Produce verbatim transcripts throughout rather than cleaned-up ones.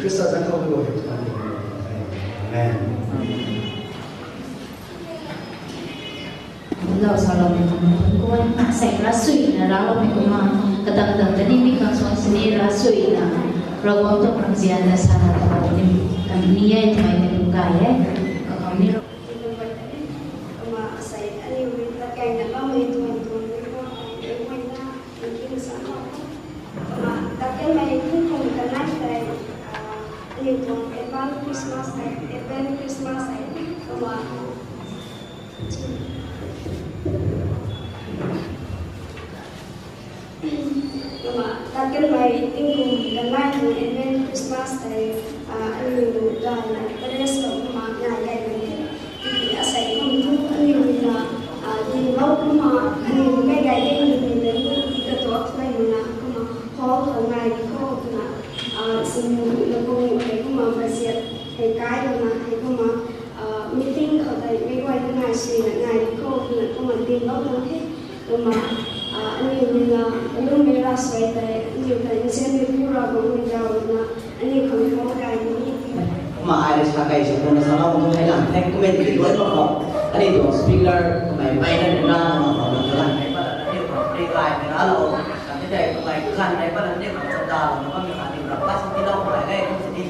Amen. Lou sa lou ni kum kum kuan na sei ra sui na ra lou ni kum na kadang dang tani mi kang suan sini ra sui na Ravguangc tuang ramzian na sa na ta ni kan ni e twmei ni kum kai e. Ka kam ni ro. Kumna sei aniu rui tat kang na bammei tuang tuang ni ko ai e na ni kin sa ko. Kumna tat kanmei tingkum kanei tei aniu tuang Advent Christmas tei, Advent Christmas tei kumna Kumna tat kanmei tingkum kanei tuang Advent Christmas tei aniu gayna palace khou kumna nai gaymei the. Tiki asei kum thu aniu ruina dinglou kumna aniu mei gay gaymei tei ni katuak mei ruina kumna hall khou nai di khou twna sini na kum hei kumna budget hei kai lana hei kumna meeting khou tei mei guay na nai suina nai di khou twna kumna dinglou tuang the. Kumna aniu ruina alummei ravsuai tei aniu tei nzianmei pu Ravguangc rui daw ruina aniu khang hall gay ni. Kumna ai rui sa kei sa kumna salou kum hei lam the kummei tiki luai mak khou aniu tuang speaker kummei mei na rui na mak khou na kalan mei pat na aniu khang free gaymei na lou. Kan tei kummei kalan mei pat na aniu khang chanda lou na bammei kha aniu rap pat sa tilou kummei gay kum sini.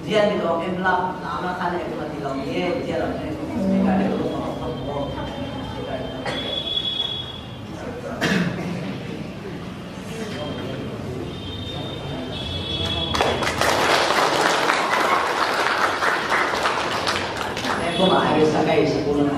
Nzianmei tuang envelope na na khan e kumna tilou ni e nzian lam ni. Speaker ni kumna khou khou. Kumna ai rui sa kei sa kumna